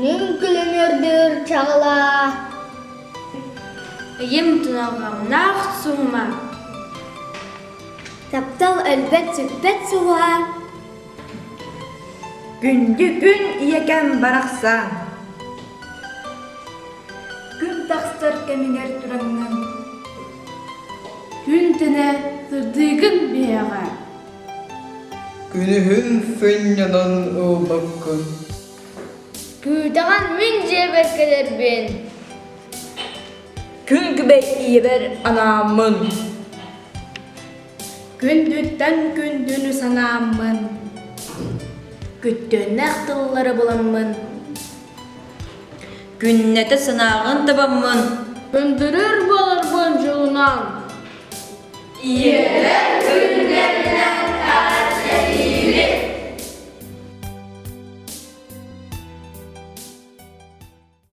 Күнүм күлүмүрдүүр чаҕыла Ыйым туналҕаннаах суһума Таптал өлбөт-сүппэт сулуһа Күндү күн ийэкэм барахсан Күн тахсар кэмигэр тураҥҥын Күн тэнэ сырдыыгын биһиэхэ Күнүһүн сынньанан ылбаккын Күүтэҕин мин дьиэбэр кэлэрбин Күн күбэй ийэбэр анааммын Күндүттэн күндүнү санааммын Күттүөннээх тыллары буламмын Күннэтэ санааҕын табаммын Көндөрөр буоларбын дьолунан Ийэлэр күннэринэн!